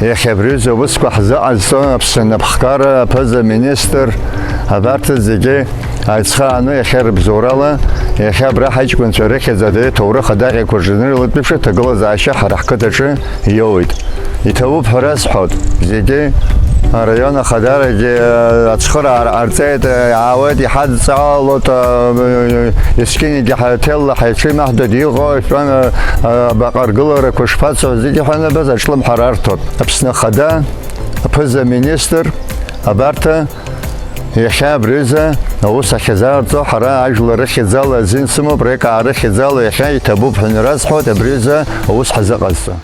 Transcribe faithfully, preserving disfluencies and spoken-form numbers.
Иахьа абри аҩыза аусқәа ҳзыҟазҵо Аԥсны анапхгара аԥыза-министр, абарҭ зегьы ацхрааны, иахьа рыбзоурала, иахьа абра ҳаҷкәынцәа рыхьӡ адагьы ҭоурых адаҟьақәа рҿы анырылатәеиԥш аҭагылазаашьа ҳара ҳқыҭаҿы иоуеит. Иҭабуп ҳәа расҳәоит, зегьы араион ахадарагьы ацхыраара ҟарҵеит, иаауеит, иҳадҵаалоит, есқьынгьы ҳаҭелла ҳаиҽимаҳдоит, иҟоу, ишәан, абаҟа ргыларақәа шԥацо, зегьы ҳәа аныбаз аҿлымҳара арҭоит. Аԥсны Ахада, аԥыза-министр, абарҭ иахьа абри аҩыза аус ахьазаарҵо, ҳара ажәлар рыхьӡала азин сымоуп, рекаа рыхьӡала иахьа иҭабуп ҳәа инарасҳәоит абри аҩыза аус ҳазыҟазҵо.